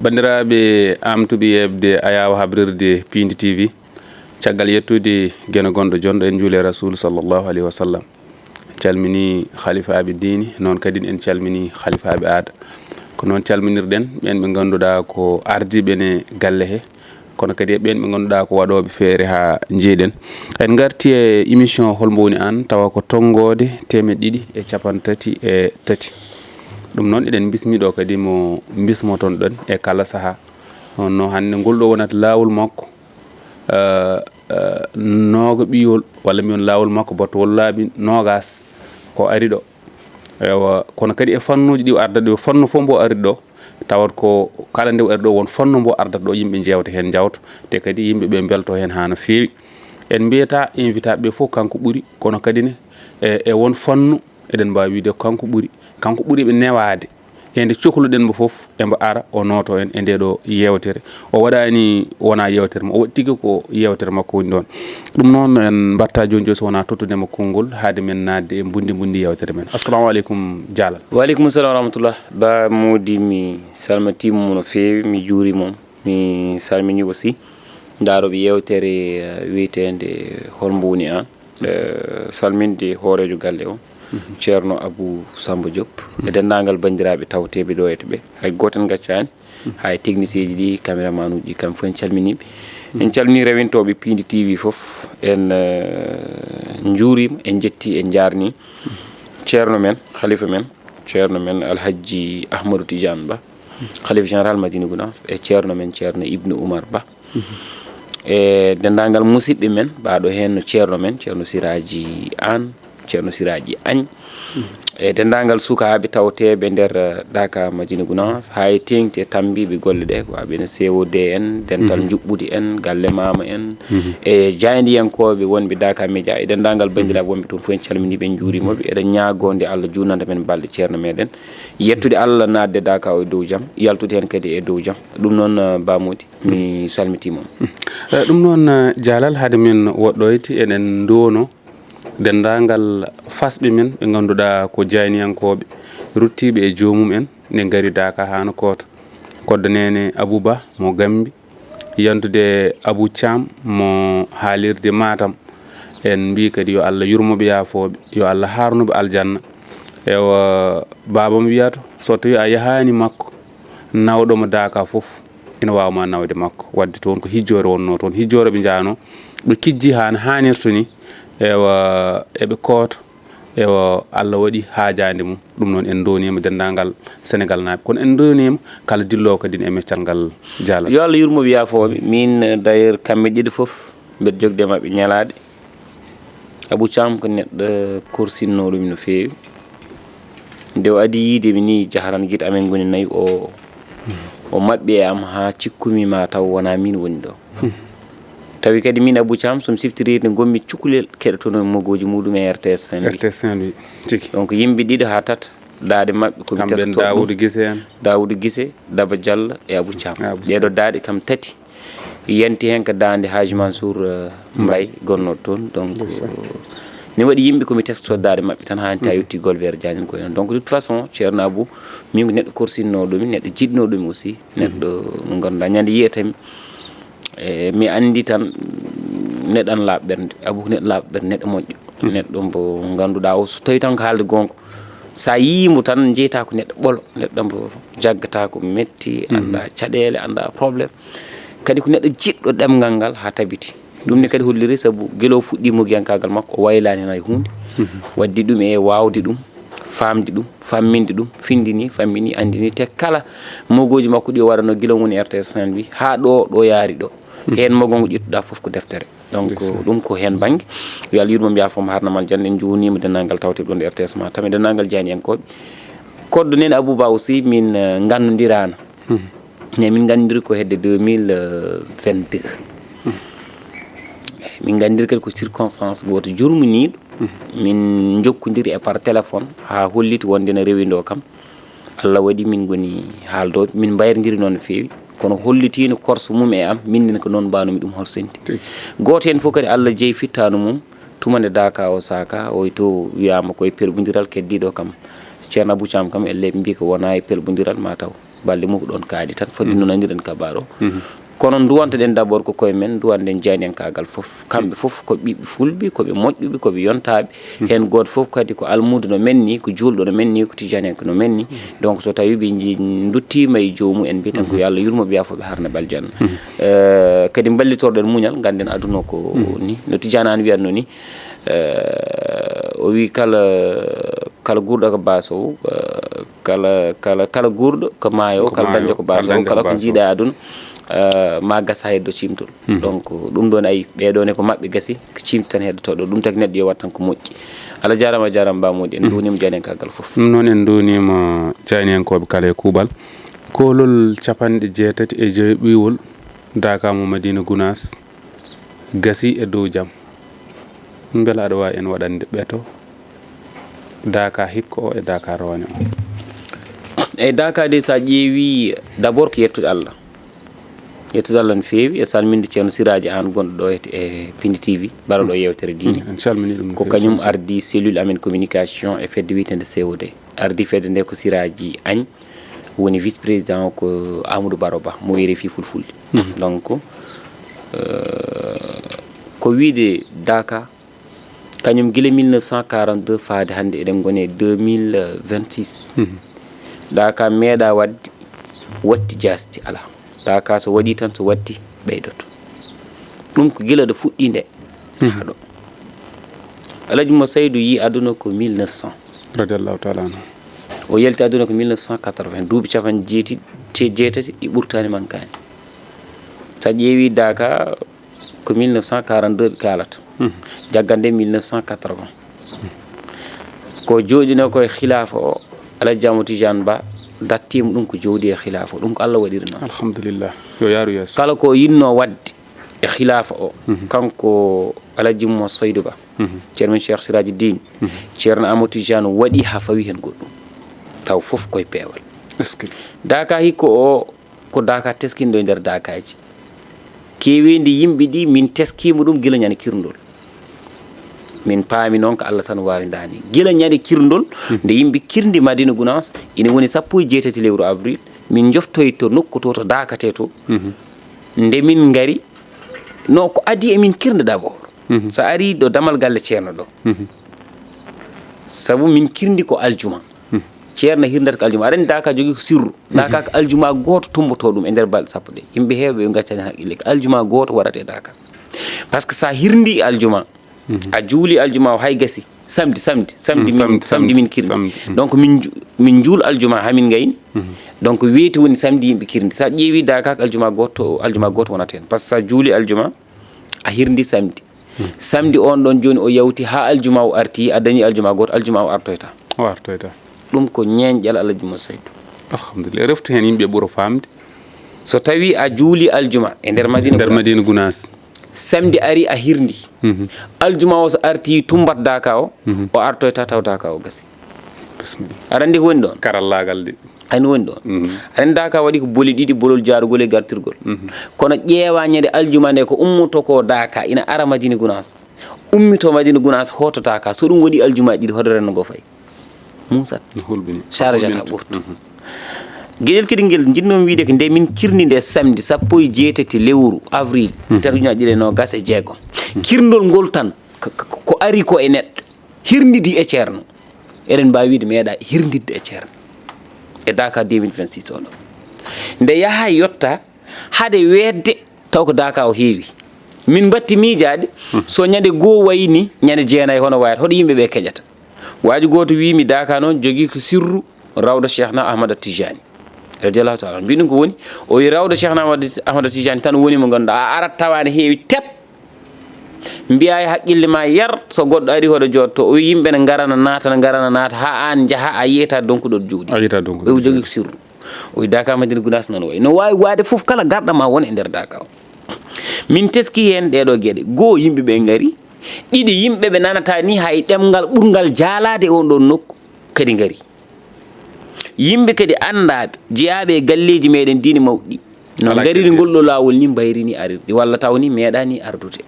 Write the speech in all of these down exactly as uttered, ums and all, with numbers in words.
Banndiraaɓe amtuɓe yeɓde ayaawo habrirde Piindi T V, caggal yettude Geno gonɗo jonɗo, en njuuli e Rasuul sallallahu alayhi wa sallam. En calminii halifaaɓe diine, noon kadi en calminii halifaaɓe aada. Ko noon calminirɗen ɓeen ɓe ngannduɗaa ko ardiiɓe ne galle he, kono kadi e ɓeen ɓe ngannduɗaa ko waɗooɓe feere haa njiiɗen. En ngarti e émission Hol mbo woni aan, tawa ko tonngoode teemeɗɗe ɗiɗi e cappanɗe tati e tati. Ɗum noon, eɗen mbismi ɗo kadi mo mbismoton ɗon e kala sahaa. On no hannde ngol ɗo wonata laawol makko, eh, eh, nooga ɓiyol, walla mbiyon laawol makko battowol laabi noogas ko ari ɗo. Ewa, kono kadi e fannuuji ɗi o ardata ɗo, fannu fof mbo ari ɗo, tawat ko kala nde o ari ɗo won fannu mbo ardata ɗo, yimɓe njeewta heen, njawta, te kadi yimɓe ɓe mbelto heen haa no feewi. En mbiyata invitaaɓe ɓe fof kanko ɓuri, kono kadi ne e, e won fannu eɗen mbaawi wiide kanko ɓuri, kanko ɓuri ɓe newaade. E nde cokluɗen mbo fof, embo ara o nooto en e nde ɗo yeewtere. O waɗaani wona yeewtere mo, o waɗi tigi ko yeewtere makko woni ɗoon. Ɗum noon, en mbaɗta jooni jooni so wonaa tottude mo konngol, haade men naatde e mbundi mbundi yeewtere men. Assalamu aleykum, Jaalal. Wa aleykum salam wa rahmatullah. Ba Moodi, mi salmitiima mo no feewi, mi juuriima mo. Mi salminii aussi ndaarooɓe yeewtere, eh, wiyeteende Hol mbo woni aan. Eh, salminde hooreejo galle o, Ceerno Abou Samba Diop, e denndaangal banndiraaɓe tawteeɓe ɗo e to ɓe. Hay gooto en ngaccaani, hay technicien ji ɗi, caméraman uji ɗi, kamɓe fof en calminii ɓe. En calminii rewintooɓe Piindi T V fof, en, eh, njuuriima, en njettii, en njaarnii ceerno men, halifa men, ceerno men Alhajji Ahmadou Tidiane Ba, halifa général Madina Gounass, e ceerno men, ceerno Ibnu Oumar Ba. E denndaangal musidɓe men, ɓaaɗo heen no ceerno men, ceerno Siraaji Aan, ceerno Siraaji Añ. E denndaangal sukaaɓe tawteeɓe nder, eh, Daaka Madina Gounass, haa e teeŋti e tammbiiɓe golle ɗe, ko wayi no C O D en, Dental Njuɓɓudi en, Galle Maama en, e jaayndiyankooɓe wonɓe Daaka Média, e denndaangal banndiraaɓe wonɓe toon fof, en calminii ɓe, en njuuriima ɓe. Eɗen ñaagoo nde Allah juutnanta men balɗe ceerno meɗen, yettude Allah, naatde Daaka o e dow jam, yaltude heen kadi e dow jam. Ɗum noon, eh, Ba Moodi, mi salmitiima on. Eh, ɗum noon, eh, Jaalal, hade men woɗɗoyde, eɗen nduwonoo denndaangal fasɓe men ɓe ngannduɗaa ko jaayniyankooɓe ruttiiɓe e joomum en, nde ngari Daaka haa no koota. Kodda neene Abou Ba mo Gammbi, yantude Abou Thiam mo haalirde Matam. En mbii kadi yo Allah yurmo ɓe, yaafoo ɓe, yo Allah haarnu ɓe aljanna. Ewa, baaba mo wiyata, so tawii a yahaani makko, nawɗo mo Daaka fof ina waawa ma nawde makko. Waɗde toon ko hijjoore wonnoo toon. Hijjoore ɓe njahanoo, ɓe kijji haa no haanirta ni. Ewa, eɓe koota. Ewa, Allah waɗi haajaande mum. Ɗum noon, en ndooniima denndaangal Senegaalnaaɓe. Kono en ndooniima kala dilloowo kadi e meccal ngal, Jaalal. Yo Allah yurmo ɓe, yaafoo ɓe. Miin, eh, d'ailleurs, kamɓe ɗiɗo fof, mbeɗa jogde maɓɓe ñalaaɗe. Abou Thiam ko neɗɗo korsinnooɗo mi no feewi. Nde o adii yiide mi nii, jaharan gite amen ngoni nayi, o, o maɓɓi e am haa cikkumi ma taw wonaa miin woni ɗo. Tawi kadi miin Abou Thiam, so mi siftirii, nde ngonmi cukalel, keɗotonoo mogooji muɗum e R T S Saint-Louis. R T S Saint-Louis, tigi. Donc, yimɓe ɗiɗo haa tata, daaɗe maɓɓe ko mi Kamɓe en testo ɗum. Daoudou Guissé en. Daoudou Guissé, Daba Diallo e Abou Thiam. E Abou Thiam. Ɗeeɗo daaɗe kam tati yanti heen ko daande Haji Mansour, eh, Mbaye gonnooɗo toon. Donc, Ndeysaan. Eh, ne waɗi yimɓe ko mi testo daaɗe maɓɓe tan haa hannde, taa yetti Golbert Diagne en ko en. Donc, de toute façon, Ceerno Abou, min ko neɗɗo korsinnooɗo mi, neɗɗo jiɗnooɗo mi aussi, neɗɗo mo ngannduɗaa ñande yiyata mi, e mi anndi tan neɗɗo ana laaɓa ɓernde. Abou ko neɗɗo laaɓa ɓernde, neɗɗo moƴƴo. Neɗɗo mbo ngannduɗaa o, so tawii tan ko haalde goonga, so a yiyii mo tan, njeytaa ko neɗɗo ɓolo, neɗɗo mbo jaggataa ko metti, anndaa caɗeele, anndaa problème. Kadi ko neɗɗo jiɗɗo ɗemngal ngal haa tabiti. Ɗum ne kadi holliri, sabu gila o fuɗɗii mogiyankaagal makko, o waylaani heen hay huunde. Waɗde ɗum e waawde ɗum, faamde ɗum, famminde ɗum, findini, fammini, anndini, te kala mogooji makko ɗi o waɗanoo gila o woni R T S Saint-Louis haa ɗo, ɗo yaari ɗo. Heen mogo ngo ƴettuɗaa fof ko deftere. Donc, Ndeysaan. Ɗum ko heen bannge. Yo Allah yurmo mo, yaafo mo, haarna mo aljanna. En njuuriima denndaangal tawteeɓe ɗoon ɗo R T S Matam, e denndaangal jaayniyankooɓe. Koddo neene Abou Ba aussi, min, eh, ngannondiraano. Mais min nganndiri ko hedde deux mille vingt-deux. Min nganndiri kadi ko circonstance gooto jurminiiɗo. Min njokkondiri e par téléphone haa holliti wonde ene rewindoo kam. Allah waɗi min ngoni haaldooɓe, min mbayrondiri noon no feewi. Kono hollitiino korso mum e am, min ne ko noon mbaawno-mi ɗum horsinde. Tigi. Gooto heen fof kadi Allah jeyi fittaandu mum, tuma nde daaka o saaka, o to wiyaama ko e perɓondiral keddiiɗo kam. Ceerno Abou Thiam kam, ellee ɓe mbii ko wonaa e pelɓondiral, ma taw balɗe mum ko ɗoon kaaɗi tan, fodde noon nanndiren kabaar o. Kono nduwantoɗen d'abord ko koye men, nduwanɗen jaaniyankaagal fof. Kamɓe fof ko ɓiɓɓe fulɓe, ko ɓe moƴƴuɓe, ko ɓe yontaaɓe. Heen gooto fof kadi ko almuudo no men ni, ko juulɗo no men ni, ko tijaaniyanke no men ni. Donc so tawii ɓe nji-, nduttiima e joomum en, mbiyaten ko yo Allah yurmo ɓe, yaafo ɓe, harna ɓe aljanna. Eh, kadi mballitoɗen muñal, ngannden aduna ko ni, no Tijaani Aan wiyatno ni. Eh, o wii kala, kala guurɗo ko baasowo, eh, kala, kala, kala guurɗo ko maayo, kala dañjo ko baasowo, kala ko njiiɗa e aduna, eh, ma gas haa heddo ciimtol. Donc ɗum ɗoon, ayi, ɓee ɗoo ne ko maɓɓe gasi, ko ciimti tan heddoto ɗo. Ɗum tagi neɗɗo yo waɗ tan ko moƴƴi. Allah jaaraama, a jaaraama Ba Moodi, en nduuniima jaaniyankaagal fof. Ɗum noon en nduuniima jaaniyankooɓe kala e kuuɓal. Koolol capanɗe jeetati e joy ɓiywol, Daaka mo Madina Gunaas, gasi e dow jam. Mbela aɗa waawi en waɗande ɓeto Daaka hikka o e Daaka rooño o? Eyi, Daaka de, so a ƴeewi, d'abord ko yettude Allah. Yettude Allah no feewi, e salminde Ceerno Siraaji Aan gonɗo ɗo e, e Pindi T V, baroɗo yeewtere diine. Mm, en calminii ɗum no feewi, kañum ardi cellule amen communication e fedde wiyeteende C O D. Ardi fedde nde ko Siraaji Agne, woni vice président o ko Amadou Baro Ba, mo R F I Fulfulde. Donc, euh, ko wiyde Daaka, kañum gila mille neuf cent quarante-deux faade hannde, eɗen ngoni e deux mille vingt-six. Daaka meeɗa waɗde watti jaasti, alaa. Daaka so waɗi tan, so watti ɓeydoto. Ɗum ko gila ɗo fuɗɗi nde haa ɗo. Alhaji Mo Saydu yii aduna ko mille neuf cent. Radiyallahu taala anhu. O yalti aduna ko mille neuf cent quatre-vingts, duuɓi capanɗe jeetati, te jeetati ɗi ɓurtaani mankaani. So a ƴeewi Daaka, ko mille neuf cent quarante-deux ɓe kaalata. Jaggande mille neuf cent quatre-vingts. Ko jooɗinoo ko e khilaafa o, Alhaji Amadou Tidiane Ba, dattiima ɗum ko jowdi e khilaafa o. Ɗum ko Allah waɗiri noon. Alhamdulillah. Yo yaaru yeeso. Kala ko yinnoo waɗde e khilaafa o, kanko Alhaji Mo Saydu Ba, Ceerno men Cheikh Siraji Dine, Ceerno Amadou Tidiane waɗi haa fawi heen goɗɗum. Taw fof koye peewal. Est-ce que Daaka hikka o, ko Daaka teskinɗo e nder Daakaaji. Keeweendi yimɓe ɗi, min teskiima ɗum gila ñande kirndol. Min paami noon ko Allah tan waawi daani. Gila ñande kirndol, nde yimɓe kirndi Madina Gunaas, ina woni sappo e jeetati lewru avril, min njoftoyto nokku to, to Daaka tee to. Nde min ngari, no ko adii e min kirnde d'abord. So a arii ɗo damal galle Ceerno ɗo. Sabu min kirndi ko aljuma. Ceerno hirndata ko aljuma. Aɗa anndi Daaka jogii ko sirru. Daaka ko aljuma gooto tumbotoo ɗum e nder balɗe sappo ɗe. Yimɓe heewɓe ɓe ngaccaani haqqille. Ko aljuma gooto waɗata e Daaka. Parce que so a hirndi aljuma, a juuli aljuma o hay gasi. Samedi, samedi, samedi min, samedi min kirndi. Donc min ju-, min juul aljuma haa min ngayni. Donc weeti woni samedi yimɓe kirndi. So a ƴeewi Daaka ko aljuma gooto, aljuma gooto wonata heen. Parce que so a juuli aljuma, a hirndi samedi. Samedi on ɗon jooni o yawti haa aljuma o arti, a dañi aljuma gooto, aljuma o artoyta. O artoyta. Ɗum ko ñeeñƴal Alhaji Mo Saydu. Alhamdulillah. Refti heen yimɓe ɓura faamde. So tawi a juuli aljuma e nder Madina Gunaas. Nder Madina Gunaas. Samedi ari a hirndi. Aljuma o so arti tumbat Daaka o, o artoyta taw Daaka o gasi. Bismillah. Aɗa anndi ko woni ɗon? Karallaagal de. Ani woni ɗon. Aɗa anndi Daaka waɗi ko boli ɗiɗi, bolol jaarugol e gartirgol. Kono ƴeewa ñande aljuma nde ko ummoto ko Daaka ina ara Madina Gunaas. Ummito Madina Gunaas hoto Daaka. So ɗum waɗi aljuma ɗiɗi hoto renndo ngo fay. Muusat. No hulɓini. Charge ata ɓurtu. Geɗel kadi ngel njiɗnoomi wiyde ko nde min kirndi nde samedi sappo e jeetati lewru avril, hitaande ujunere ɗiɗi e noogas e jeego. Kirndol ngol tan ko, ko, ko ari ko e neɗɗo. Hirndidi e ceerno. Eɗen mbaawi wiyde meeɗa hirndidde e ceerno. E Daaka deux mille vingt-six o ɗo. Nde yaha yotta hade weetde taw ko Daaka o heewi. Min mbatti miijaade, so ñande goo wayi ni, ñande jeenayi hono wayata, hoɗo yimɓe ɓe keƴata. Waaji gooto wii mi Daaka noon jogii ko sirru rawda Cheikhna Ahmad Tijani. Radiyallahu taala anhu. Mbiɗum ko woni, o wi rawda Cheikhna Ahmad, Ahmad Tijani tan woni mo ngannduɗaa, a arat tawa ne heewi tep. Mbiyaa e haqqille ma yar, so goɗɗo ari hoɗo jooɗto, o wi yimɓe ne ngarana naata, ne ngarana naata, haa aan njaha, a yiyata donkuɗo jooɗi. A yiyata donkuɗo jooɗi. O wi jogii ko sirru. O wi Daaka Madina Gunaas noon wayi. No waawi waade fof kala garɗo ma won e nder Daaka o. Min teski heen ɗee ɗoo geɗe. Goo yimɓe ɓe ngari, ɗiɗi yimɓe ɓe nanata ni hay ɗemngal ɓurngal jaalaade e oon ɗoon nokku kadi ngari. Yimɓe kadi anndaaɓe, jeyaaɓe e galleeji meeɗen diine mawɗi ɗi, no ngariri ngol ɗoo laawol ni mbayri ni arirde, walla taw ni meeɗa ni ardude.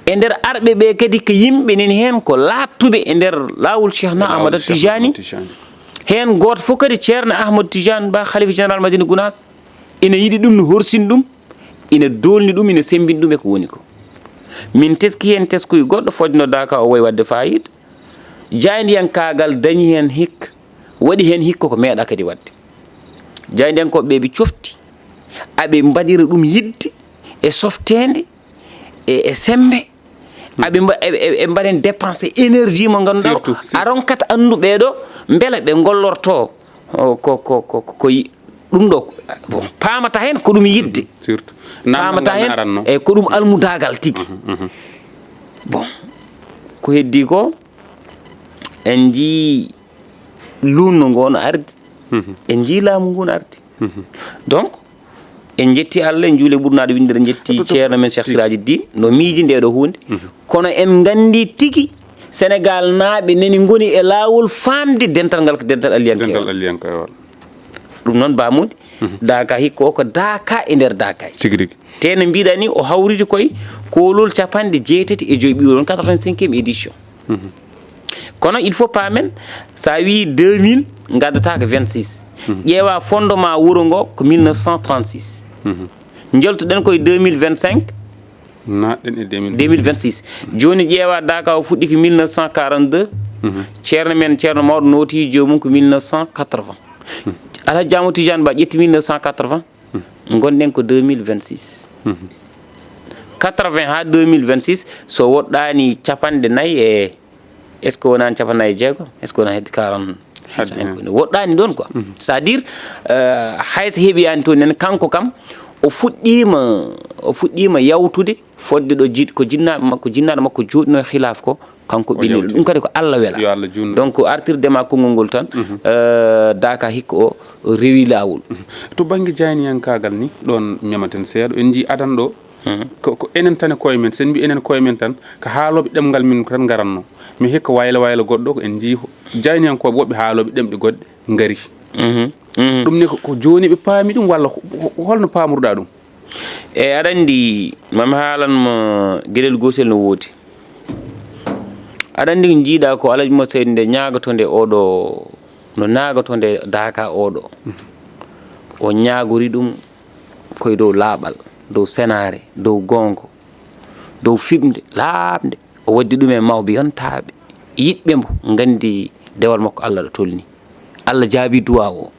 E nder arɓe ɓe kadi ko yimɓe nani heen ko laaɓtuɓe e nder laawol Cheikh na Ahmad Tijani. Heen gooto fof kadi Ceerno Ahmad Tijani Ba, Khalifa Général Madina Gounass, ina yiɗi ɗum, no horsini ɗum, ina doolni ɗum, ina semmbini ɗum e ko woni ko. Min teski heen teskuy goɗɗo fodde no daaka o wayi waɗde faayiida. Jaayndiyankaagal dañi heen hikka, waɗi heen hikka ko meeɗa kadi waɗde. Jaayndiyankooɓe ɓe ɓe cofti, aɓe mbaɗira ɗum yiɗde e softeende e, e semmbe. Aɓe mba-, e, e, e mbaɗen dépensé énergie mo ngannduɗaa. Surtout, surtout. A ronkat anndu ɓee ɗo, mbela ɓe ngollorto, o, ko, ko, ko, ko, ko yi-, ɗum ɗo, bon, paamata heen ko ɗum yiɗde. Surtout. Paamata heen, e ko ɗum almudaagal tigi. Bon, ko heddii ko, en njii luunno ngo no ardi. En njii laamu ngu no ardi. Donc, en njetti Allah, en njuuli ɓurnaaɗo winndere, en njetti ceerno men Cheikh Siraji Dine, no miiji nde ɗo huunde. Kono en nganndi tigi, Senegal naaɓe nani ngoni e laawol faamde dental ngal ko dental alliyankeewal. Dental alliyankeewal. Ɗum noon, Bamudi, daaka hikka o ko daaka e nder daakaaji. Tigi rigi. Te no mbiɗa ni, o hawriti koye koolol capanɗe jeetati e joy ɓiwol, on quatre-vingt-cinquième édition. Kono il faut paamen, so a wii deux mille, ngaddata ko vingt-six. Ƴeewa fondement wuro ngo ko mille neuf cent trente-six. Njaltuɗen koye deux mille vingt-cinq. Naatɗen e deux mille vingt-six. Deux mille vingt-six. Jooni ƴeewa daaka o fuɗɗi ko mille neuf cent quarante-deux. Ceerno men, ceerno mawɗo nooti joomum ko mille neuf cent quatre-vingts. Alhaji Amadou Tidiane Ba ƴetti mille neuf cent quatre-vingts. Ngonɗen ko deux mille vingt-six. Quatre-vingts haa deux mille vingt-six, so woɗɗaani capanɗe nayi e, est-ce que wonaani capanɗe nayi e jeego? Est-ce que wonaa hedde quarante? Woɗɗaani ɗoon quoi. C'est-à-dire, euh, hay so heɓiyaani toon nene, kanko kam, o fuɗɗiima, o fuɗɗiima yawtude fodde ɗo jiɗ-, ko jinnaaɓe makko, jinnaaɗo makko jooɗinoo e khilaaf ko, kanko ɓinni ɗum kadi ko Allah wela. Yo Allah juutnu. Donc, artirde ma konngol ngol tan, euh, daaka hikka o rewi laawol. To bannge jayniyankaagal ni, ɗoon mematen seeɗa, en njii adan ɗo, ko, ko enen tan e koye men, so en mbii enen koye men tan, ko haalooɓe ɗemngal men tan ngaratnoo. Mais hikka wayla wayla goɗɗo, ko en njii jayniyankooɓe woɓɓe haalooɓe ɗemɗe goɗɗe ngari. Ɗum ne ko, ko jooni ɓe paami ɗum, walla ho-, ho-, holno paamruɗaa ɗum? E aɗa anndi, mami haalan mo geɗel gootel no woodi. Aɗa anndi ko njiiɗaa ko Alhaji Moussa Seydi nde ñaagotoo nde oɗo, no ñaagotoo nde daaka oɗo. O ñaagori ɗum koye dow laaɓal, dow senaare, dow goonga, dow fiɓnde laaɓnde. O waddi ɗum e mawɓe yontaaɓe, yiɗɓe mbo, nganndi dewal makko Allah ɗo tolni. Allah jaabi duwaa o.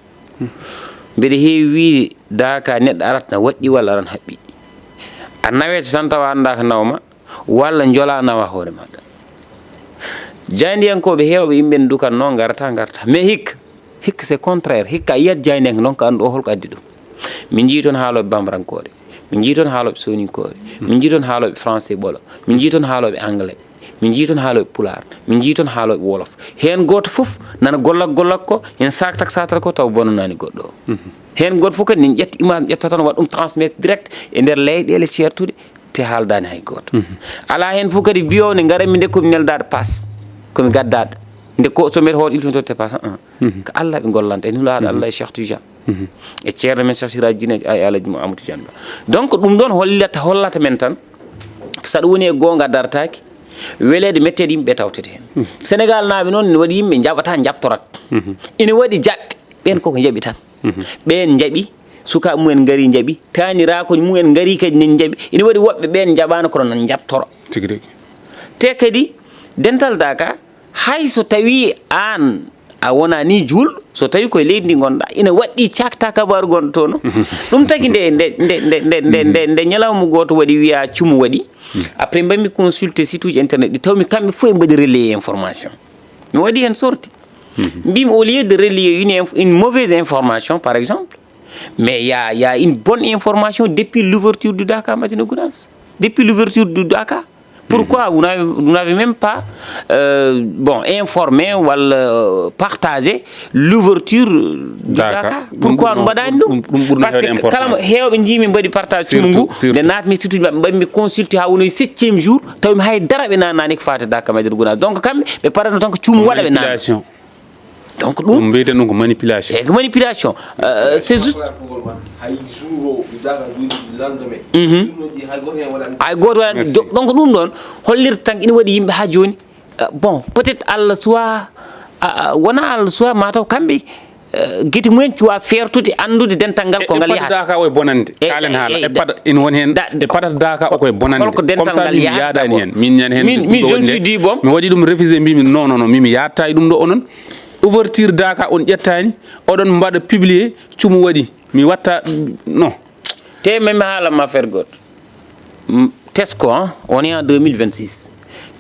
Mbeɗa heewi wiide, daaka neɗɗo arat na waɗɗi walla aran haɓɓi. A nawete tan tawa anndaa ko nawma, walla njolaa nawa hoore maaɗa. Jaayndiyankooɓe heewɓe yimɓe ne ndukatnoo, ngarata, ngarata. Mais hikka, hikka c'est contraire. Hikka a yiyat jaayndiyanke noon ko anndu o holko addi ɗum. Min njii toon haalooɓe bambarankoore. Min njii toon haalooɓe sooninkoore. Min njii toon haalooɓe français ɓolo. Min njii toon haalooɓe anglais. Min njii toon haalooɓe pulaar. Min njii toon haalooɓe wolof. Heen gooto fof nana gollak gollak ko, heen saaktak saaktak ko, taw bonanaani goɗɗo o. Heen gooto fof kadi ne ƴetta image, ƴetta tan waɗa ɗum transmettre direct e nder leyɗeele ceertuɗe, te haaldaani hay gooto. Alaa heen fof kadi biyoowo ne ngaranmi nde ko mi neldaaɗo paas, ko mi gaddaaɗo. Nde ko so mbeɗa hoota il faut mi totte paas, ah, ah. Ko Allah ɓe ngollanta, e nulaaɗo Allah e Cheikh Tidiane. E ceerno men Cheikh Siraji Dine e Alhaji Amadou Tidiane Ba. Donc ɗum ɗoon hollata, hollata men tan, saɗa woni e goonga dartaaki, weleede metteede yimɓe ɓe tawtete heen. Senegal naaɓe noon ne waɗi yimɓe njaɓata, njaɓtorat. Ina waɗi jaɓɓe, ɓeen koko njaɓi tan. Ɓeen njaɓi, sukaaɓe mumen ngari njaɓi, taaniraakoñ mumen ngari kadi nen njaɓi. Ina waɗi woɓɓe ɓeen njaɓaano kono nan njaɓtoro. Tigi rigi. Te kadi, dental daaka, hay so tawii aan a wonaa ni juulɗo, so tawii koye leydi ndi ngonɗaa, ina waɗɗii caaktaa kabaaru gonɗo toon o. Ɗum tagi nde, nde, nde ñalawma gooto waɗi wiyaa cumu waɗi. Après mbaɗmi consulté site uji internet ɗi, tawmi kamɓe fof e mbaɗi relayer information. Mi waɗi heen sorti. Mbimi, au lieu de relayer une inf-, une mauvaise information, par exemple, mais il y a, il y a une bonne information depuis l'ouverture du Dakar Madina Gounass. Depuis l'ouverture du Dakar. Pourquoi vous n'avez, vous n'avez même pas, euh, bon, informé walla, euh, partagé l'ouverture du Dakar? Pourquoi on mbaɗaani ɗum? Parce que kala heewɓe njiimi mbaɗi partage cumu ngu, nde naatmi site uji maɓɓe, mbaɗmi consulté haa woni septième jour, tawmi hay dara ɓe naatnaani ko faati Dakar Madina Gounass. Donc kamɓe ɓe paratno tan ko cumu waɗa ɓe naatna. Donc ɗum, mbiyeten ɗum ko manipulation. E ko manipulation. Euh, c'est juste. Hay jour o mi daga jooni mi landa men. Mhm. Journée ji hay goto hen waɗani. Hay goto waɗani. Merci. Do- donc ɗum ɗon hollirta tan ina waɗi yimɓe ha jooni. Euh, bon, peut-être Allah suwa, ah, ah, wona Allah suwa, mataw kamɓe, euh, gite mumen cuwa fertude, anndude dental ngal ko ngal yahata. Daka o e bonande. E, kaalen e, haala. E, e, pada ina woni hen. Da- e padata daka o koye bonande. Holko dental ngal yahata d'abord? Min ñande hen. Min, min, je me suis dit, bon. Mi waɗi ɗum refusé, mbimi non, non, non, min mi yatta e ɗum ɗo onon. Ouverture daka on ƴettani, oɗon mbaɗa publier, cumu waɗi. Mi watta, non. Te même haala ma affaire goto. Mm, Tesco, hein, on est en deux mille vingt-six.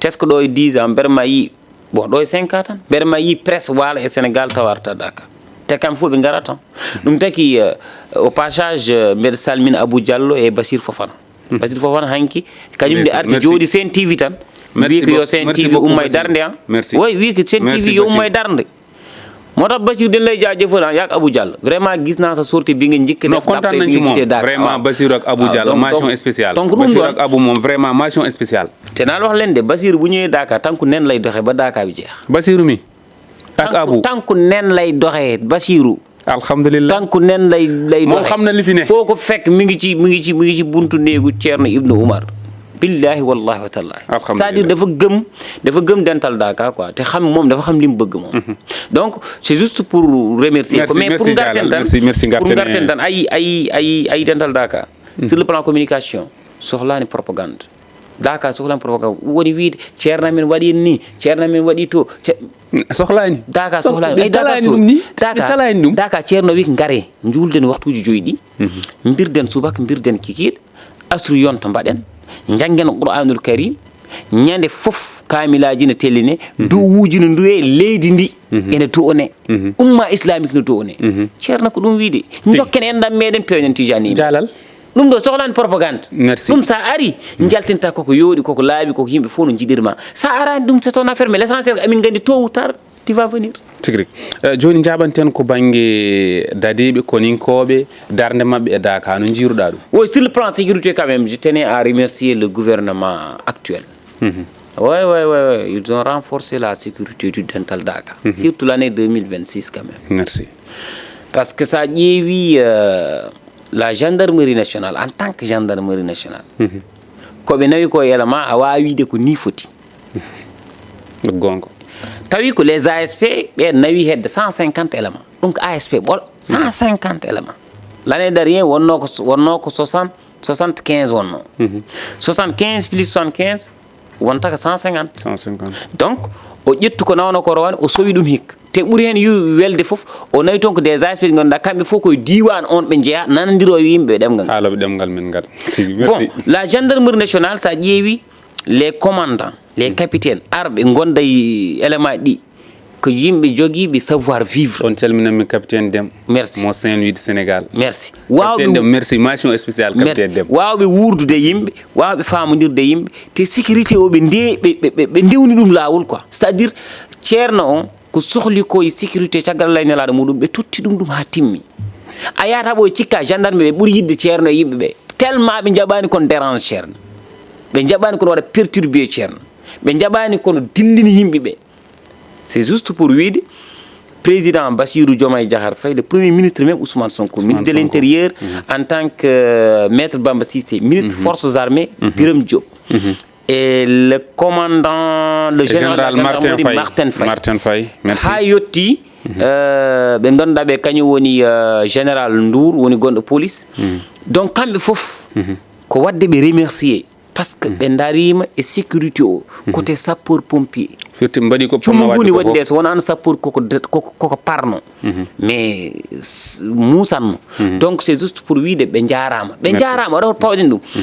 Tesco ɗo e dix ans, mbeɗa ma yi, bon, ɗo e cinq ans tan. Mbeɗa ma yi presse Waalo e Sénégal tawarta daka. Te kam fof ɓe ngara tan. Ɗum taki, euh, au passage, euh, mbeɗa salmina Abou Diallo e Basir Fofana. Hmm. Basir Fofana hanki, kañum nde arti jooɗi Sen T V tan. Merci beaucoup. Merci beaucoup, Basir. Wi ko yo Sen T V umma e darnde, hein. Merci. Wi ko Sen T V yo umma e darnde. Moo tax Bachir, dañ lay jaajëfal, ah, yaak Abou Diallo. Vraiment, gis naa sa sortie bi nga njëkk a def. Non, kontaan nañ ci moom. Vraiment, Bachir ak Abou Diallo, mention spéciale. Donc, donc, donc, Bachir ak Abou moom, vraiment, mention spéciale. Te naa la wax leen de, Bachir bu ñëwee Daaka, tànku neen lay doxee ba Daaka bi jeex. Bachir mi ak Abou. Tànku neen lay doxee, Bachirou. Alhamdulillah. Tànku neen lay, lay doxee. Moom xam na li fi ne. Foo ko fekk mi ngi ci, mi ngi ci, mi ngi ci buntu néegu Thierno Ibnu Umar. Billahi, wallahi, wa tallahi. Alhamdulillah. C'est-à-dire, dafa gëm, dafa gëm dental Daaka, quoi. Te xam moom, dafa xam li mu bëgg moom. Mhm. Donc, c'est juste pour remercier. Merci, mais pour merci, ngarten tan, merci, merci, pour ngarten tan, ay, ay, ay, ay dental Daaka. Mhm. Sur le plan communication, soxlaani propagande. Daaka soxlaani propagande. Woni wiide, Ceerno men waɗi ni, Ceerno men waɗi to. Ce- Soxlaani. Daaka soxlaani. Ay, Daaka ɗum ni. Daaka, Daaka Ceerno wi, ngare, njuulden waxtuuji joyi ɗi. Mhm. Mbirden subaka, mbirden kikiiɗe. Asru yonta mbaɗen, njanngen Qur'aanul Karim, ñande fof kaamilaaji ne telline, mhm, duwuuji ne nduwe, leydi ndi, mhm, ene to'one, mhm, umma islamique ne to'one. Mhm. Ceerno ko ɗum wiide, tigi, njokken enɗam meɗen, peewnen Tijaani. Jaalal. Ɗum ɗo sohlaani propagande. Merci. Ɗum sa ari, merci, njaltinta koko yooɗi, koko laaɓi, koko yimɓe fof no njiɗirma. Sa araani ɗum, c'est ton affaire, mais l'essentiel ko amin nganndi tôt ou tard, tu vas venir. Tigi rigi. Eh, jooni njaɓanten ko bannge dadeeɓe, koninkooɓe, darnde maɓɓe e Daaka, no njiiruɗaa ɗum? Oui, sur le plan sécurité quand même, je tenais à remercier le gouvernement actuel. Mhm. Oui, oui, oui, oui. Ils ont renforcé la sécurité du Dental Daaka, mhm, surtout l'année deux mille vingt-six quand même. Merci. Parce que sa ƴeewi, euh, la gendarmerie nationale, en tant que gendarmerie nationale, mhm, ko ɓe nawi ko e élément, a waawi wiide ko ni foti. Ko goonga. Tawi ko les A S P, ɓe nawi hedde cent cinquante éléments. Donc A S P ɓolo, cent cinquante éléments. L'année dernière, wonno ko, wonno ko soixante, soixante-quinze wonno. Mhm. Soixante-quinze plus soixante-quinze, wonta ko cent cinquante. Cent cinquante. Donc, o ƴettu ko nawno ko rowane, o sowi ɗum hikka. Te ɓuri heen yu-, welde fof, o nawi toon ko des A S P ɗi ngannduɗaa, kamɓe fof koye diiwaan on ɓe njeyaa, nanondiroo e yimɓe ɓe ɗemngal ngal. Haalooɓe ɗemngal men ngal. Tigi, merci. Bon, la gendarmerie nationale, so a ƴeewi les commandants, les, mm, capitaines, arɓe ngonda e élément ɗi, ko yimɓe jogiiɓe savoir vivre. On calminanmi capitaine Dem. Merci. Mo Saint-Louis de Sénégal. Merci. Capitaine Dem, merci. Mention spéciale, capitaine Dem. Waawɓe wuurdude e yimɓe, waawɓe faamondirde e yimɓe, te sécurité o ɓe nde-, ɓe, ɓe, ɓe, ɓe ndewni ɗum laawol, quoi. C'est-à-dire, ceerno on, ko sohli ko e sécurité, caggal Alla e Nelaaɗo muɗum, ɓe totti ɗum, ɗum haa timmi. A yahata ɓo e cikka gendarme ɓe ɓuri yiɗde ceerno e yimɓe ɓe. Tellement ɓe njaɓaani kon dérange ceerno. Ɓe njaɓaani kon waɗa perturbé ceerno. Ɓe njaɓaani kono dillini yimɓe ɓe. C'est juste pour wiide, président Bassirou Diomaye Diakhar Faye, le premier ministre même Ousmane Sonko, Ousmane Sonko, ministre de l'Intérieur, mhm, en tant que, euh, maître Bamba Cissé, ministre, mhm, forces armées, mhm, Birame Diop. Mhm. Et le commandant, le général de la gendarmerie, Martin Faye. Martin Faye, merci. Haa yetti, mhm, euh, ɓe ngannduɗaa ɓe, kañum woni, euh, général Ndour, woni gonɗo police. Mhm. Donc, kamɓe fof, mhm, ko waɗde ɓe remercier. Parce que, mhm, ɓe ndariima e sécurité o, mhm, côté sapeur pompier. Firti mbaɗi ko cumu ngu woni waɗde, so wonano sapeur koko de-, koko, koko parno. Mhm. Mais s-, muusanno. Mhm. Donc, c'est juste pour wiide ɓe njaaraama. Ɓe njaaraama, waɗa ko pawɗen ɗum. Mhm.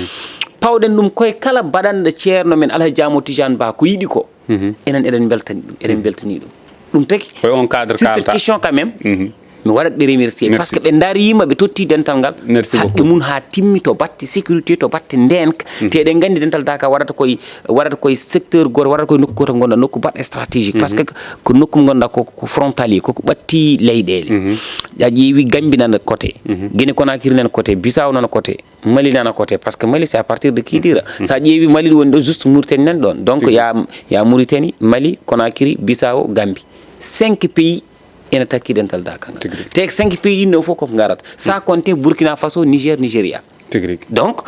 Pawɗen ɗum koye kala baɗanɗo ceerno men Alhaji Amadou Tidiane Ba ko yiɗi ko. Mhm. Enen eɗen mbeltani ɗum, eɗen mbeltani ɗum. Ɗum tagi, koye on cadre sur cette question quand même, mhm, mi waɗat ɓe remercier. Merci. Parce que ɓe ndariima, ɓe totti dental ngal. Merci beaucoup. Haqqe mum haa timmi to batte sécurité, to batte ndeenka. Mhm. Te eɗen nganndi dental Daaka waɗata koye, waɗata koye secteur gooto, waɗata koye nokku gooto ngonɗaa, nokku baɗɗo stratégique. Parce que, mhm, ko nokku mo ngannduɗaa ko, ko frontalier, koko ɓatti leyɗeele. Mhm. A ƴeewi Gambie nana côté, mhm, Guinée Conakry nana côté, Bissau nana côté, Mali nana côté, parce que Mali, c'est à partir de Kidira. Mhm. Sa ƴeewi Mali, ɗum woni ɗo juste Mauritanie nan ɗon. Donc, tigi, ya, ya Mauritanie, Mali, Conakry, Bissau, Gambie. Cinq pays Ene takki dental daaka ngal. Tigi rigi. Te cinq pays ɗin ɗo fof koko ngarata. Sans compter Burkina Faso, Niger, Nigeria. Tigi rigi. Donc,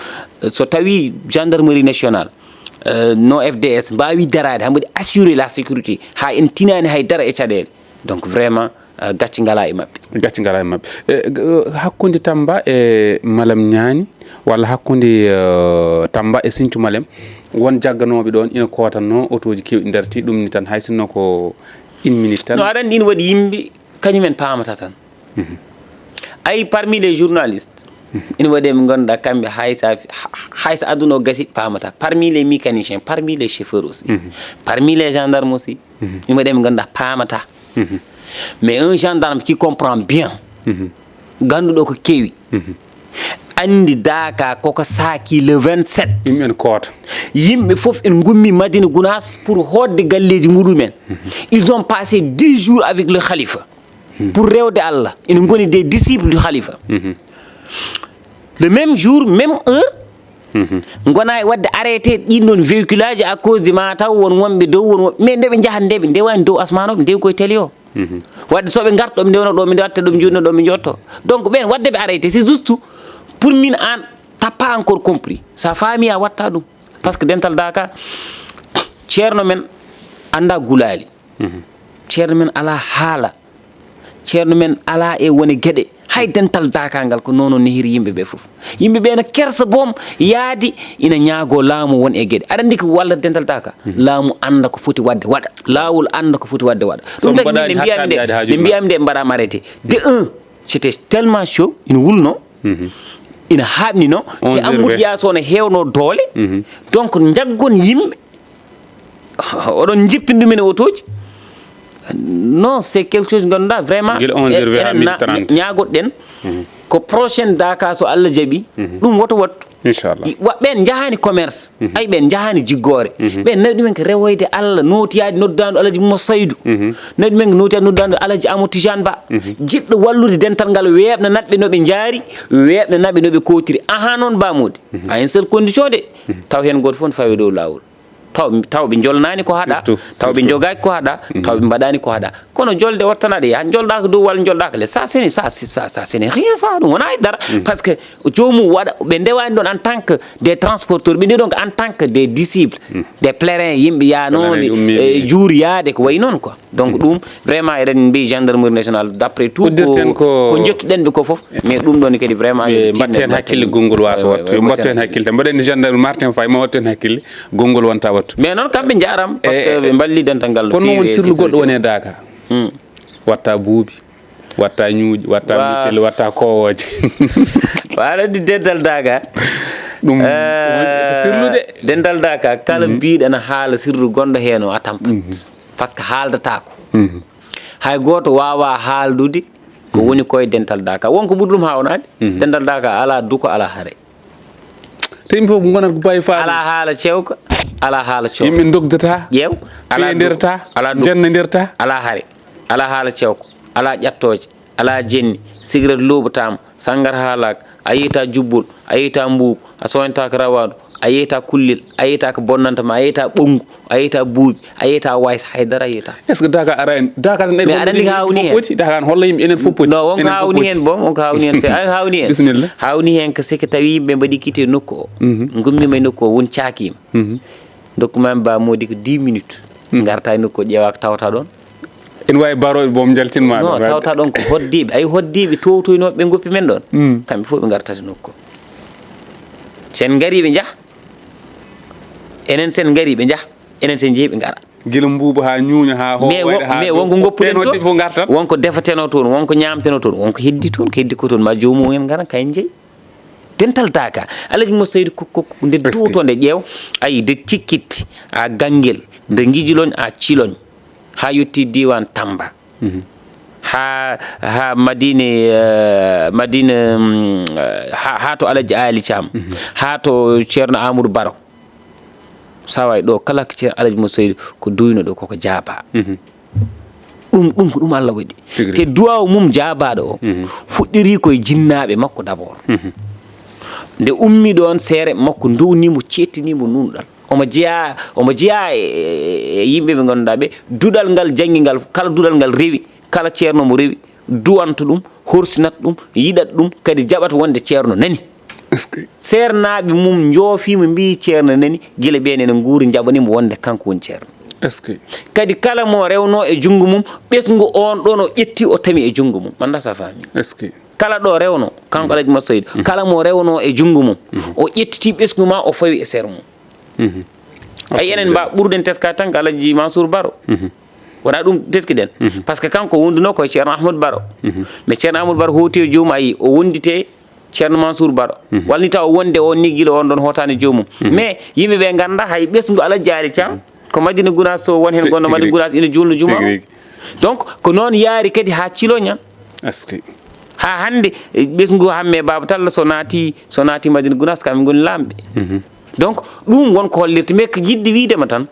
euh, so tawi gendarmerie nationale, euh, no F D S mbawi darade, ha mbaɗi assurer la sécurité, ha en tinani hay dara e caɗele. Donc vraiment, euh, gacce ngala e maɓɓe. Gacce ngala e maɓɓe. E, g-, hakkunde Tamba e Malem Niani, walla hakkunde, euh, Tamba e Sinthiou Malem, won jagganoɓe ɗon ina kotanno, otoji kewɗi darti, ɗum ni tan, hay sinno ko une minute tan. No, aɗa andi ina waɗi yimɓe, kañum en pamata tan. Mhm. Ay, parmi les journalistes, ina waɗi ɓe ngannduɗaa kamɓe hay sa, hay sa aduna o gasi pamata. Parmi les mécaniciens, parmi les chauffeurs aussi, mhm, parmi les gendarmes aussi, mhm, ina waɗi ɓe ngannduɗaa pamata. Mhm. Mais un gendarme qui comprend bien, mhm, ganduɗo ko kewi, mhm, andi daaka koko saaki le vingt-sept. Yimɓe en koota. Yimɓe fof en ngummi Madina Gounass pour hoɗde galleji muɗumen. Mhm. Ils ont passé dix jours avec le khalifa. Mhm. Pour rewde Allah. Ina ngoni des disciples du khalifa. Mhm. Le même jour, même heure, mhm, gona e waɗde arrêté ɗin ɗon véhicule aji à cause de ma taw won wonɓe dow, won won-, mais nde ɓe njahata nde ɓe ndewani dow asman o, ɓe ndewi koye télé o. Mhm. Wadde so ɓe ngarta ɗo ɓe ndewna ɗo, ɓe watta ɗo ɓe joɗɗina ɗo ɓe jotto. Donc ɓen wadde ɓe arrêté, c'est juste pour min an, t'as pas encore compris. Sa faami a watta ɗum. Parce que dental daaka, ceerno men anda gulaali. Mhm. Ceerno men ala haala. Ceerno men ala e wone geɗe. Hay dental daaka ngal ko noon o nehiri yimɓe ɓe fof. Yimɓe ɓe na kersa boom yaadi ina ñaago laamu won e geɗe. Aɗa andi ko walla dental daaka? Mhm. Laamu anda ko foti wadde waɗa. Laawol anda ko foti wadde waɗa. So ɗum tagi mbaɗaani min ɓe mbiya mi hakkaande nde, yaade haaju ɓe mbiya mi nde mbaɗa arrêté. De un, c'était tellement chaud, ina wulno. Mhm. Ina haaɓnino. Te onze heures vingt. Embouteillage o no heewno doole. Mhm. Donc njaggon yimɓe. Oɗon jippini ɗum en e otoji. Non, c'est quelque chose ganduɗa vraiment. Gila onze heures haa midi trente. Ñaagoɗen. Mhm. Ko prochaine daaka so Allah jaɓi. Mhm. Ɗum woto wattu. Inchallah. Wa-, ɓen njahani commerce. Mhm. Ay, ɓen njahani jiggoore. Mhm. Ɓen nawi ɗumen ko rewoyde Allah, nootiyade noddaandu Alhaji Moussa Saydou. Mhm. Nawi ɗumen ko nootiyade noddaandu Alhaji Amadou Tidiane Ba. Mhm. Jiɗɗo wallude dental ngal, weeɓna natɓe no ɓe njaari, weeɓna natɓe no ɓe kowtiri. Aha noon Ba Mody. Mhm. À une seule condition de. Mhm. Taw heen gooto fof ne fawi dow laawol. Taw, taw ɓe njolnaani ko haɗa, surtout, taw ɓe surtout njogaaki ko haɗa, mhm, taw ɓe mbaɗaani ko haɗa. Kono jolde wattanaaɗe yaha, njolɗaaka dow walla njolɗaaka les. Ça, c'est, ça, c'est, ça, ça, ce n'est rien, ça, ɗum wonaa e dara. Mhm. Parce que joomum waɗa, ɓe ndewaani ɗoon en tant que des transporteurs, ɓe ndewi ɗoon ko en tant que des disciples, mhm, des pèlerins, yimɓe yaanooɓe, pèlerins, ummiiɓe, e juur yaade ko wayi noon quoi. Donc ɗum, vraiment, eɗen mbiyi gendarmerie nationale, d'après tout, uddirten ko, ko, ko njettuɗen ɓe ko fof, mais ɗum ɗon kadi vraiment, ɓe mbatten heen hakkille, konngol waasa wattu. Yo mbatten heen hakkille. Mbaɗen ni gendarme Martin Faye, ma watten hakkille, konngol wonta wattu. Mais noon, kamɓe njaaraama, parce que ɓe mballi dental ngal no feewi. Kono noon won sirlu goɗɗo woni e daaka. Hmm. Watta buubi, watta ñuuƴi, watta, wa-, mittelle, watta koowooje. Wa-, aɗa anndi dental daaka. Ɗum, ɗum woni ko sirlu de. Dental daaka, kala, mhm, biiɗo ene haala sirlu gonɗo heen o, a tampat. Mhm. Parce que haaldataako. Mhm. Hay gooto waawaa haaldude ko, mhm, woni koye dental daaka. Won ko ɓuri ɗum haawnaade. Mhm. Dental daaka alaa duko, alaa hare. Te yimɓe fof ngonat ko baawi faade. Alaa haala cewka, alaa haala cewka. Yimɓe ndogdata, ƴeew, alaa duko, peendirta, alaa duko, njannandirta. Alaa hare, alaa haala cewka, alaa ƴattooje, alaa jenni, sigaret looɓataama, sanngara haalaaka, a yeyta jubbol, a yeyta mbuubu, a sooñtaaka rawaandu, a yeyta kullel, a yeyta ko bonnanta ma, a yeyta ɓonngu, a yeyta buubi, a yeyta waysa, hay dara a yeyta. Est-ce que daaka ara en? Daaka tan, mais aɗa anndi ko hawni heen? Daaka an holla yimɓe enen fof poti. Non, won ko hawni heen, bon, won ko hawni heen. Aɗa hawni heen. Bisimilla. Hawni heen ko si ko tawi yimɓe mbaɗi kite nokku o. Mhm. Ngummiima e nokku o, won caakiima. Mhm. Ndokku ma Ba Mody ko dix minutes. Mhm. Ngarta e nokku o, ƴeewa ko tawata ɗoon. Ene waawi barooɓe boom njaltinma. Non, tawata ɗoon ko hoddiiɓe. Ay, hoddiiɓe towtoynooɓe ɓe ngoppi men ɗoon. Mm. Kamɓe fof ɓe ngartat e nokku o. Sen ngari ɓe njaha. Enen sen ngari ɓe njaha. Enen sen njehi ɓe ngara. Gila mbuubu haa ñuuña, haa hoowoyre, haa dow. Mais wonko ngoppuɗen toon, wonko defatenoo toon, wonko ñaamtenoo toon, wonko heddi toon, ko heddi ko toon, ma joomum en ngara, kayen njeyi. Dental daaka, Alhaji Moussa Saydou ko, ko, ko nde duwoto nde ƴeew, ayi, nde cikkitti, a Ganngel, nde Ngijiloñ, a Ciloñ, haa yotti diiwaan Tamba. Mhm. Haa, haa Madina, eh, Madina, mm, eh, haa, haa to Alhaji Aali Caam, mhm, haa to Ceerno Amadou Baro. Sawa e ɗo kala ko Ceerno Alhaji Moussa Saydou ko duwno ɗo koko jaaba. Mhm. Ɗum, ɗum ko ɗum Allah waɗi. Tigi rigi. Te duwaaw mum jaabaaɗo o, mhm, fuɗɗiri koye jinnaaɓe makko d'abord. Mhm. Nde ummi ɗoon, seere makko nduwni mo, ceettini mo nuunɗal. Omo jeyaa, omo jeyaa e, e, e yimɓe ɓe ngannduɗaa ɓe, duɗal ngal janngi ngal, kala duɗal ngal rewi, Kala ceerno mo rewi, duwanto ɗum, horsinat ɗum, yiɗat ɗum, kadi jaɓat wonde ceerno nani. Seernaaɓe mum njoofiima, mbiyi ceerno nani, gila ɓeen ene nguuri, njaɓaniima wonde kanko woni ceerno. Kadi kala mo rewno e junngo mum, ɓesngu oon ɗoon o ƴetti, o tami e junngo mum. Mi anndaa so a faami. Kala ɗo rewno, kanko Alhaji Massoydo, kala mo rewno e junngo mum, o ƴettiti ɓesngu ma, o fawi e seer mum. Ay, enen mba ɓurɗen teska tan ko Alhaji Mansour Baro. Wona ɗum teskiɗen. Parce que kanko wonduno koye Ceerno Ahmadou Baro. Mais Ceerno Ahmadou Baro hooti e joomum, ayi, o wondite Ceerno Mansour Baro. Walni taw wonde on ni gila on ɗon hootani joomum. Mais yimɓe ɓe ngannda hay ɓesngu Alhaji Aali Thiam, ko Madina Gunaas to won heen gonno Madina Gunaas ina juulno juma o. Donc ko noon yaari kadi haa ciloña. Haa hannde, e, ɓesngu Hamme Baaba Talla so naati, so naati Madina Gunaas, kamɓe ngoni laamɓe. Donc ɗum won ko hollirta, mais ko yiɗde wiidema tan,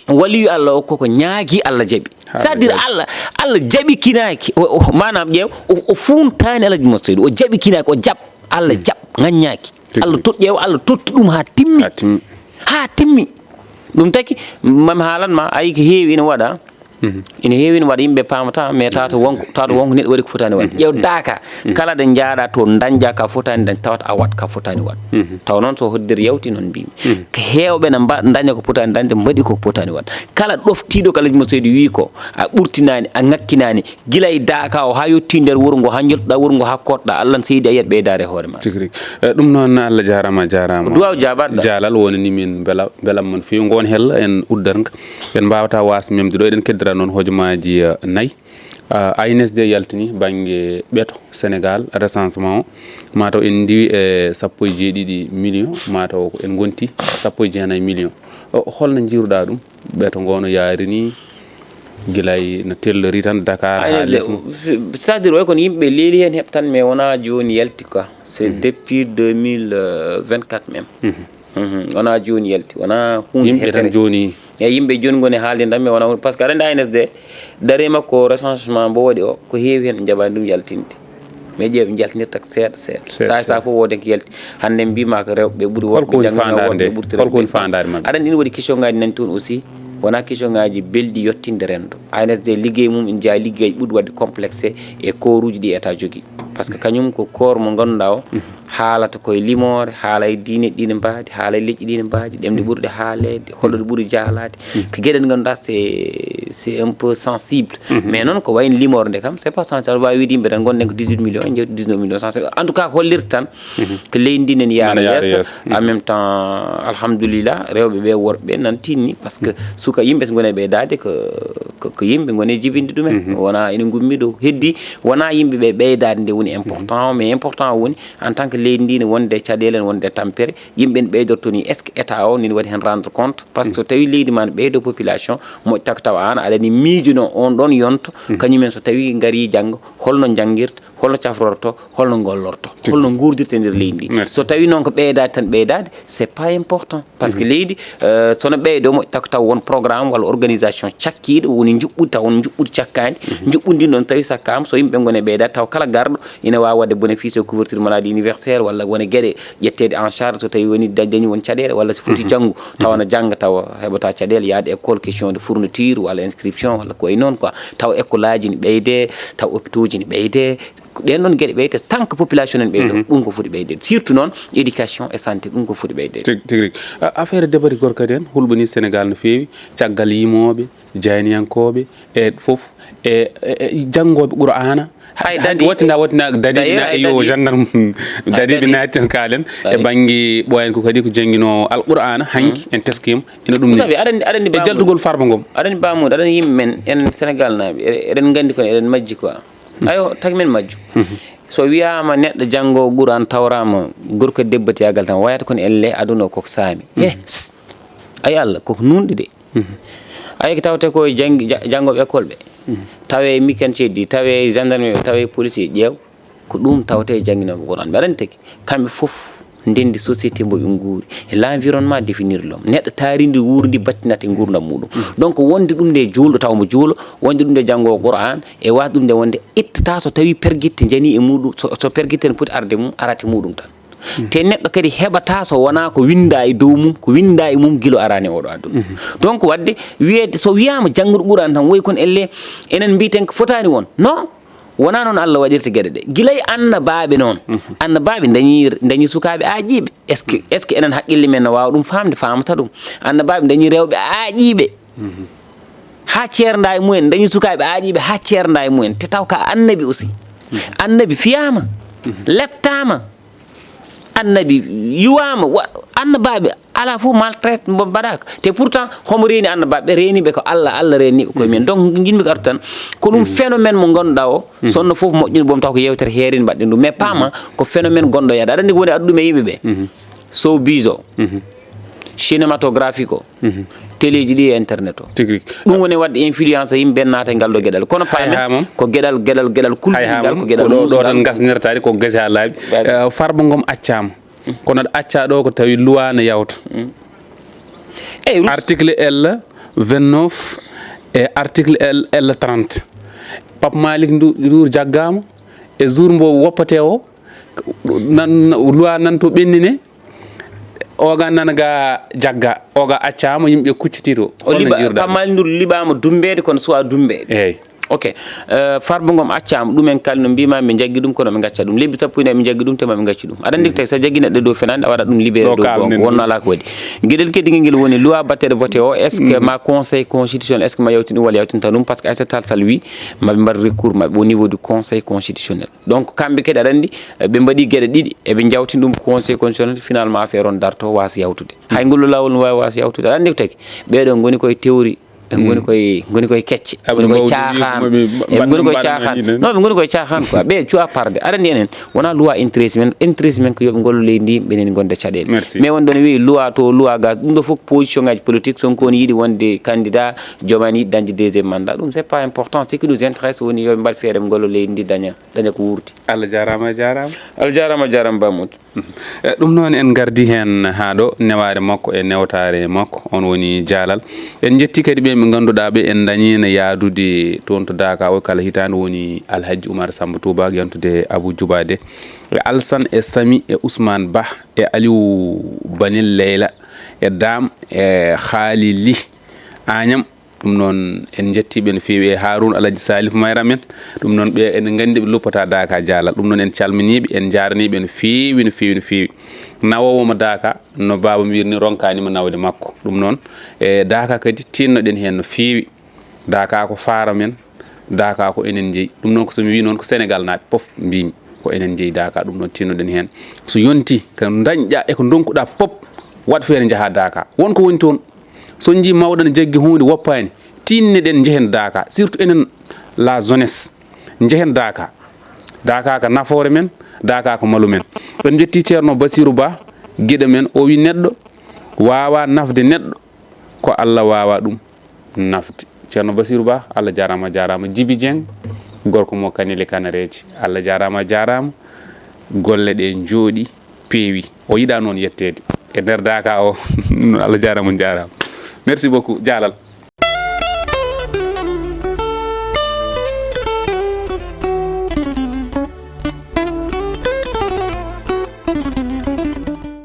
waliyu Allah o koko ñaagi, Allah jaɓi. C'est-à-dire Allah, Allah jaɓi kinaaki, o, o, maanaam ƴeew, o, o fuuntaani Alhaji Massoydo, o jaɓi kinaaki, o jaɓ, Allah jaɓ, ngaññaaki. Allah tot-, ƴeew, Allah totti ɗum haa timmi. Haa timmi. Haa timmi. Ɗum taki, mami haalan ma, ayi ko heewi ina waɗa. Ina heewi ina waɗa, yimɓe paamata, mais tawata wonko, tawata wonko neɗɗo waɗi ko fotaani waɗde. Ƴeew daaka, kala ɗo njaaɗa to, dañja ka fotaani dañ, tawata a waɗ ka fotaani waɗ. Taw noon so hoddere yawti noon mbimi. Ko heewɓe na mba-, daña ko potaani dañde, mbaɗi ko potaani waɗ. Kala ɗoftiiɗo ko Alhaji Massoydo wi ko, a ɓurtinaani, a ŋakkinaani, gila e daaka o haa yettii nder wuro ngo, haa njoltoɗaa wuro ngo, haa kootɗaa Allah, seydi a yiyat ɓeydaare e hoore ma. Tigi rigi. Eh, ɗum noon, Allah jaaraama, a jaaraama. Ko duwaaw jaabaɗo. Jaalal wonani min mbela-, mbelamma no feewi. Ngoon hel en uddat nga. En mbaawata waas memde ɗo. Eɗen keddora noon hojomaaji, eh, nayi. Ah, A N S D yaltini bannge ɓeto Senegaal, recensement o. Mataw en ndiwi e sappo e jeeɗiɗi million, mataw ko en ngonti sappo e jeenayi million. O, holno njiiruɗaa ɗum? Ɓeto ngo no yaari ni, gila e no tellori tan, Dakar haa les mum. C'est-à-dire, way kono yimɓe leeli heen heɓtan, mais wonaa jooni yalti quoi. C'est depuis deux mille vingt-quatre même. Mhm. Wonaa jooni yalti, wonaa huunde hesere. Yimɓe tan jooni. E yimɓe jooni ngoni haalde tan, mais wonaa huunde. Parce que aɗa anndi A N S D, dare makko recensement mbo waɗi o, ko heewi heen ɓe njaɓaani ɗum yaltinde. Mais ƴeew, ɓe njaltinirta ko seeɗa, seeɗa. Seeɗa, saay saay fof wooden ko yalti. Hannde mbima ko rewɓe ɓuri worɓe, janngo wooɓe ɓurti rewɓe. Holko woni faandaare maɓɓe? Aɗa anndi ina waɗi question ngaji nani toon aussi. Wonaa question ngaji belɗi yettinde renndo. A N S D liggey mum ina jeyaa liggey ɓurɗi waɗde complexé e kooruuji ɗi État jogii. Parce que kañum ko koor mo ngannduɗaa o, haalata koye limoore, haala e diine ɗi ne mbaadi, haala e leƴƴi ɗi ne mbaadi, ɗemɗe ɓurɗe haaleede, holɗo ɗe ɓuri jaalaade. Ko geɗe ɗe ngannduɗaa c'est, c'est un peu sensible. Mais noon ko wayno limoore nde kam, c'est pas sensible. Aɗa waawi wiide yimɓe tan ngonɗen ko dix-huit millions, en njeewti dix-neuf millions cent cinquante. En tout cas, ko hollirta tan ko leydi ndi nani yaara yeeso. En même temps, alhamdulillah, rewɓe ɓe, worɓe ɓe nan tinni, parce que suka yimɓe so ngoni e ɓeydaade ko, ko, ko yimɓe ngoni e jibinde ɗumen. Wonaa ene ngummi ɗo. Heddi, wonaa yimɓe ɓe ɓeydaade nde woni important, mais important woni en tant que leydi ndi ne wonde caɗeele, ne wonde tampere, yimɓe ne ɓeydorto ni, est-ce que État o ne waɗi heen rendre compte? Parce que so tawi leydi ma ne ɓeydo population, moƴƴata ko tawa aan aɗa ni miijuno on ɗon yonto, kañumen so tawi ngari janngo, holno njanngirta, holno cafrorto, holno ngollorto, holno nguurdirta e nder leydi ndi. So tawi noon ko ɓeydaade tan ɓeydaade, c'est pas important. Parce que leydi, euh, sono ɓeydo, moƴƴata ko taw won programme walla organisation cakkiiɗo, woni njuɓɓudi, taw won njuɓɓudi cakkaandi. Njuɓɓudi ndin noon tawi sakkaama, so yimɓe ngoni e ɓeydaade, taw kala garɗo ina waawi waɗde bénéfice e couverture maladie universelle walla wona geɗe ƴetteede en charge so tawi woni da-, dañi won caɗeele walla so foti janngu, tawa na jannga, tawa heɓata caɗeele yaade école, question de fourniture walla inscription walla ko wayi noon quoi. Taw école aji ne ɓeyde, taw hôpitaux ji ne ɓeyde, ko ɗeen ɗoon geɗe ɓeyde, tant que population en ɓeydo, ɗum ko foti ɓeyde. Surtout noon éducation et santé, ɗum ko foti ɓeyde. Tigi, tigi rigi. A-, affaire debati gorko kadi en hulɓini Sénégal no feewi, caggal yimooɓe, jayniyankooɓe, e fof, e, e, e janngooɓe Qur'aana. Hay, hanki dadi. Wattinda, wattinda, dadi. D'ailleurs, na ay, iyo, dadi. Gendarme, dadi, dadi ɓe naati tan kaalen. E bannge ɓooyaani ko kadi ko jannginoowo Alqur'aana, hanki en teskiima, ina ɗum ni. Sabi aɗa anndi, aɗa anndi e jaltugol Farba Ngom. Aɗa anndi Ba Moussa, aɗa anndi yimɓe men, en Sénégal naaɓe, eɗen, eɗen nganndi kono eɗen majji quoi. Ayo, tagi men majju. So wiyaama neɗɗo janngoowo Qur'aan tawraama gorko debbo tiyagal tan, wayata kono elle aduna o koko saami. He, pss. Ay Allah, koko nuunɗi de. Ayi ko tawte ko janngi-, ja-, janngooɓe école ɓe. Tawe mécanicien ji, tawe gendarme ɓe, tawe policier, ƴeew. Ko ɗum tawte jannginooɓe Qur'aan. Mbeɗa anndi tagi, kamɓe fof ndenndi société mbo ɓe nguuri. E l'environnement définir l'homme. Neɗɗo taarindi wuurndi battinata e nguurndam muɗum. Donc wonde ɗum nde juulɗo tawa mo juulo, wonde ɗum nde janngoowo Qur'aan, e waasde ɗum nde wonde ittata so tawi pergitte njani e muɗum, so, so pergitte ne poti arde mum, arata e muɗum tan. Te neɗɗo kadi heɓataa so wonaa ko winndaa e dow mum, ko winndaa e mum gila o araani oɗo aduna. Donc, waɗde wiyeede, so wiyaama janngude Qur'aan tan, woy kono elle enen mbiiten ko fotaani won. Non, wonaa noon Allah waɗirta geɗe ɗe. Gila e annabaaɓe noon. Annabaaɓe dañi, dañi sukaaɓe aaƴiiɓe. Est-ce que, est-ce que enen haqqille men no waawa ɗum faamde, faamata ɗum? Annabaaɓe dañi rewɓe aaƴiiɓe. Haa ceernda e mumen, dañi sukaaɓe aaƴiiɓe haa ceernda e mumen. Te taw ka annabi aussi. Annabi fiyaama, leptaama. Annabi yuwaama, wa-, annabaaɓe alaa fof maltraite mbo mbaɗaaka. Te pourtant, homo reeni annabaaɓe? Reeniiɓe ko Allah, Allah reeniiɓe koye men. Donc, njiɗmi ko artu tan, ko ɗum phénomène mo ngannduɗaa o, sonno fof moƴƴude boom taw ko yewtere heerinde mbaɗɗen ɗum. Mais paama, ko phénomène gonɗo yaade. Aɗa anndi ko woni addu ɗum e yimɓe ɓe? Showbiz o, cinématographique o, teleeji ɗi e internet o. Tigi rigi. Ɗum woni waɗde influence yimɓe ɓe naata e ngal ɗo geɗal. Kono paamen, ko geɗal, geɗal, geɗal kulɓingal, ko geɗal ɗo, ɗo tan gasnirtaade, ko gasi haa laaɓi. Eh, Farba Ngom accaama. Kono aɗa accaa ɗo ko tawi loi ne yawta. Eyyi, Rus- Article L vingt-neuf e article L, L trente. Pape Malick Ndu-, Ndour jaggaama e jour mbo woppatee o, nan, loi nan to ɓennine, oga nan ga jagga, oga accaama, yimɓe kuccitiro. O liɓa-, Pape Malick Ndour liɓaama dummbeede, kono suwaa dummbeede. Eyyi. Ok. Eh, Farba Ngom accaama, ɗumen kala no mbiima, ɓe njaggi ɗum, kono ɓe ngacca ɗum. Lebbi sappo e nayi ɓe njaggi ɗum, te ma ɓe ngacci ɗum. Aɗa anndi ko tawi so jaggi neɗɗo dow fenaande, a waɗa ɗum libéré dow goonga. Wonno alaa ko waɗi. Geɗel keddigel ngel woni loi batteɗo voté o, est-ce que ma conseil constitutionnel, est-ce que ma yawtin ɗum walla yawtinta ɗum? Parce que Aïssata Tall Sall wi, ma ɓe mbaɗ recours maɓɓe au niveau du conseil constitutionnel. Donc, kamɓe kadi, aɗa anndi, eh, ɓe mbaɗi geɗe ɗiɗi, eɓe njawtini ɗum conseil constitutionnel, finalement, affaire on darto, waasa yawtude. Hay ngol laawol no waawi waasa yawtude. Aɗa anndi ko tagi? Ɓeeɗo ngoni koye théorie, ɓe ngoni koye, ngoni koye kecce, ngoni koye caaxaan. Eɓe ngoni koye caaxaan. Non, ɓe ngoni koye caaxaan quoi. Ɓe cuwa parde. Aɗa anndi enen, wonaa loi intéresse men, intéresse men ko yo ɓe ngollo leydi ndi, ɓe nani gonde caɗeele. Mais won ɗon wiyi loi to, loi ga, ɗum ɗo fof ko position ngaji politique, Sonko ne yiɗi wonde candidat, Diomaye ne yiɗi dañde deuxième mandat. Ɗum, c'est pas important. Ce qui nous intéresse woni yo ɓe mbaɗ feere ɓe ngollo leydi ndi daña, daña ko wuurti. Allah jaaraama, a jaaraama. Allah jaaraama, a jaaraama, Ba Modou. Eh, ɗum noon en ngardi heen haa ɗo, newaare makko e newtaare makko, on woni Jaalal. En njetti kadi ɓe ɓe ngannduɗaa ɓe en dañiino yaadude toon to Daaka o kala hitaande, woni Alhaji Oumar Samba Touba, yantude Abou Djouba de, e Alsan e Sami e Ousmane Ba e Aliou Banel Leyla e Dam e Khalili Agnam. Ɗum noon, en njettii ɓe no feewi, e Harouna Alaji Salif Mayra men. Ɗum noon, ɓe ene nganndi ɓe loppataa Daaka Jaalal. Ɗum noon, en calminii ɓe, en njaarnii ɓe no feewi, no feewi, no feewi. Nawoowo mo Daaka, no baaba mbiyir ni, ronkaani mo nawde makko. Ɗum noon, e Daaka kadi, tiinno-ɗen heen no feewi. Daaka ko faaro men, Daaka ko enen njeyi. Ɗum noon, ko so mi wii noon, ko Senegal naaɓe fof mbiymi, ko enen njeyi Daaka. Ɗum noon, tiinno-ɗen heen. So yontii, ko ndañɗaa e ko ndonkuɗaa fof, waɗ feere njahaa Daaka. Won ko woni toon. So njii mawɗo ne jaggi huunde woppaani, tinneɗen njehen Daaka, surtout enen la jeunesse. Njehen Daaka. Daaka ko nafoore men, Daaka ko malu men. En njetti Ceerno Basiru Ba, giɗo men, o wi neɗɗo waawaa nafde neɗɗo ko Allah waawaa ɗum nafde. Ceerno Basiru Ba, Allah jaaraama, jaaraama. Jibi Jeŋ, gorko mo Kanel e Kanareeje, Allah jaaraama, jaaraama. Golle ɗe njooɗi, peewi. O yiɗaa noon yetteede e nder Daaka o. Allah jaaraama, jaaraama. Merci beaucoup, Jaalal.